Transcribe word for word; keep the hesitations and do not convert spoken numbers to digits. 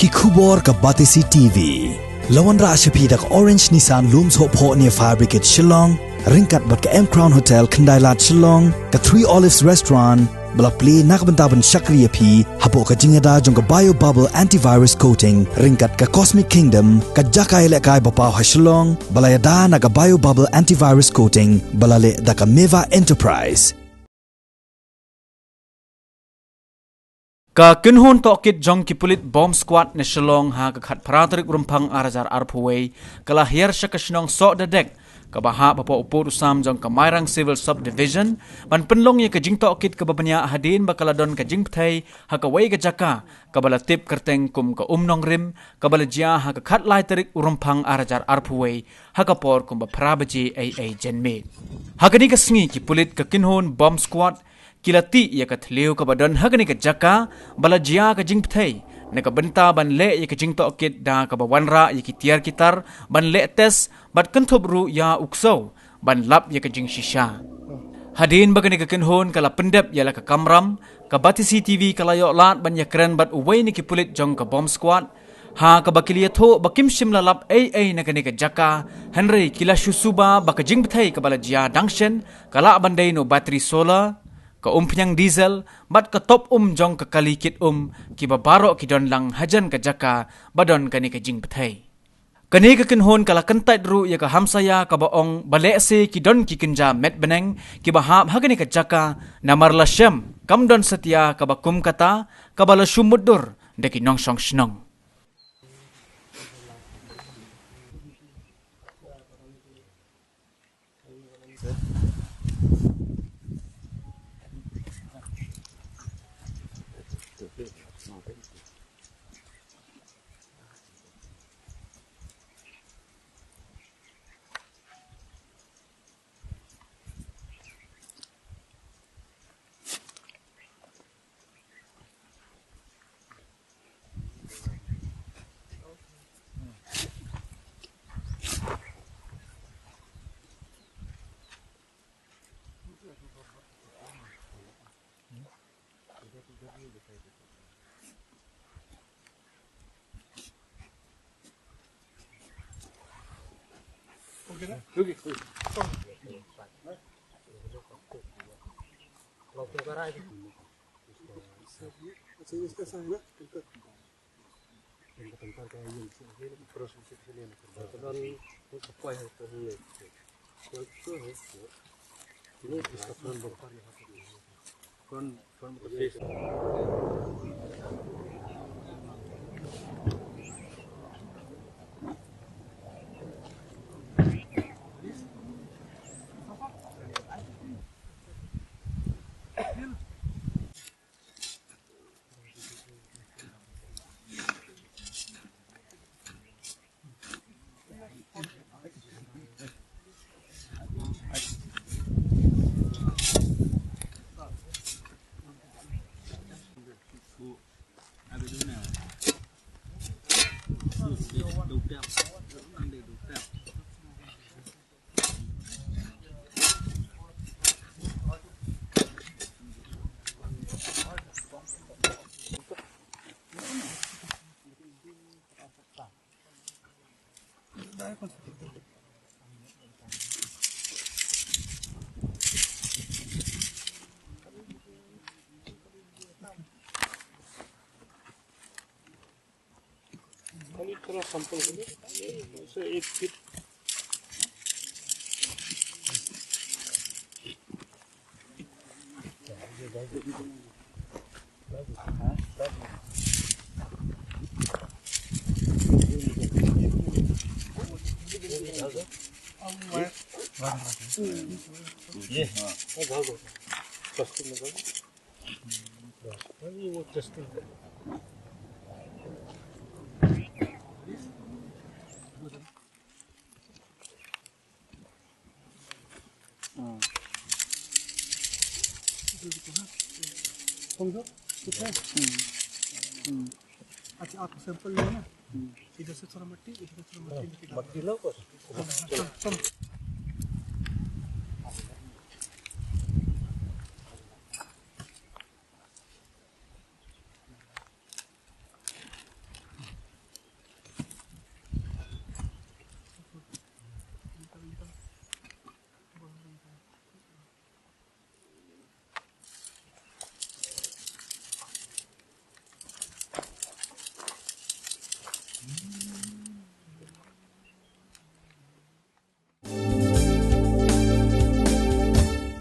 Ki khubor ka Batesi T V. La wanrah sha phi da ka Orange Nissan Lum Sohphoh near Fire Brigade Shillong, ryngkat bad ka M Crown Hotel Khyndailad Shillong, ka Three Olives Restaurant, ba la plie na ka bynta ban shakri ïa phi hapoh ka jingïada jong ka Bio Bubble Antivirus Coating, ryngkat ka Cosmic Kingdom, ka jaka ïalehkai ba paw ha Shillong, ba la ïada na ka Bio Bubble Antivirus Coating, ba la leh da ka Meva Enterprise. Ka kynhun tohkit jong ki pulit Bomb Squad na Shillong ha ka khatphra tarik Rymphang ar hajar arphew wei, ka la hiar sha ka shnong Sohdadek, kaba hap hapoh u pud u sam jong ka Mairang Civil Subdivision, ban pynlong ïa ka jingtohkit kaba bniah hadien ba ka la don ka jingpyrthei ha kawei ka jaka, kaba la tip kyrteng kum ka Um Nongrim, kaba la jia ha ka khatlai tarik u Rymphang ar hajar arphew wei, ha ka por kumba phra baje eiei janmiet. Ha kane ka sngi ki pulit ka kynhun Bomb Squad ki la tih ïa ka thliew kaba don ha kane ka jaka, ba la jia ka jingpyrthei, na ka bynta ban leh ïa ka jingtohkit da kaba wanrah ïa ki tiar ki tar, ban leh test, bad kynthup ruh ïa u ksew, ban lap ïa ka jingshisha. Hadien ba kane ka kynhun ka la pyndep ïa la ka kamram, ka Batesi T V ka la ïoh lad ban ïakren bad uwei na ki pulit jong ka Bomb Squad, ha kaba ki la ïathuh ba kim shym la lap eiei na kane ka jaka, hynrei ki la shu suba ba ka jingpyrthei kaba la jia dang shen, ka lah ban dei na u battery solar, ka umphniang diesel, bad ka top um jong ka kali kit um, kiba baroh ki don lang hajan ka jaka, ba don kane ka jingpyrthei. Kane ka kynhun ka la kyntait ruh ïa ka hamsaïa kaba ong ba lehse ki don ki kynja met bneng kiba hap ha kane ka jaka, namar la shem kam don satia kaba kum kata, kaba la shu mutdur da ki nongshong shnong. खाली थोड़ा सैंपल के लिए, इसे एक फीट। ये, हाँ। प्लास्टिक में डालो। अरे वो टेस्टिंग है। हाँ। समझो? ठीक है? हम्म। हम्म। अच्छा, आप सैंपल लो ना। हम्म। इधर से थोड़ा मट्टी, इधर से थोड़ा मट्टी लेके डालो। मट्टी लो बस। हाँ, चलो, चलो।